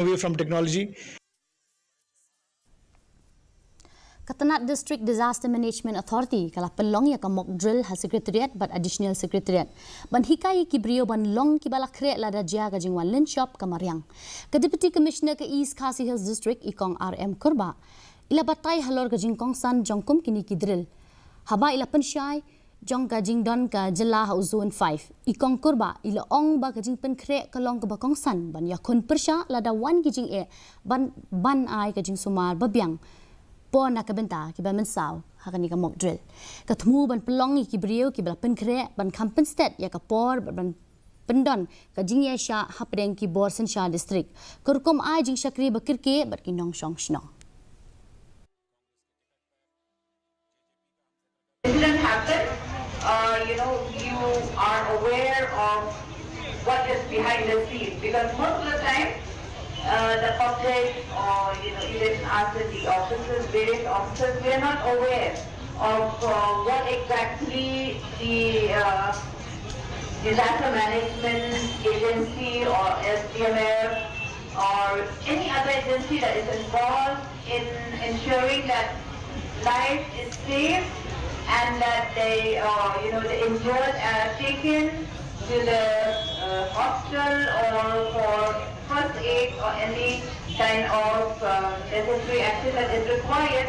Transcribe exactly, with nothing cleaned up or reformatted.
away from technology. Ka Tnad District Disaster Management Authority ka la pynlong ïa ka mock drill ha Secretariat bad Additional Secretariat ban hikai ïa ki briew ban long kiba la khreh lada jia ka jingwan lynshop ka mariang. Ka Deputy Commissioner ka East Khasi Hills District, i Kong R M Kurbah, i la batai halor ka jingkongsan jong kum kine ki drill haba i la pynshai jong ka jingdon ka jylla ha u Zone five. I Kong Kurbah i la ong ba ka jingpynkhreh ka long kaba kongsan ban ïakhun pyrshah lada wan ki jingeh ban ban ai ka jingsumar babiang por na ka bynta kiba mynsaw ha kane ka mock drill. Ka thmu ban pynlong ïa ki briew kiba la pynkhreh ban kham pynstet ïa ka por bad ban pyndon ka jingïaishah hapdeng ki bor synshar district, ka rukom ai jingshakri ba kyrkieh bad ki nongshong shnong. Incident happen, uh, you know, you are aware of what is behind the scene, because most of the time, uh, the public, or, you know, even us in the offices, various offices, we are not aware of, uh, what exactly the, uh, disaster management agency or S D M F or any other agency that is involved in ensuring that life is safe and that they, uh, you know, the injured are taken to the, uh, hospital or for first aid or any kind of, uh, necessary action that is required.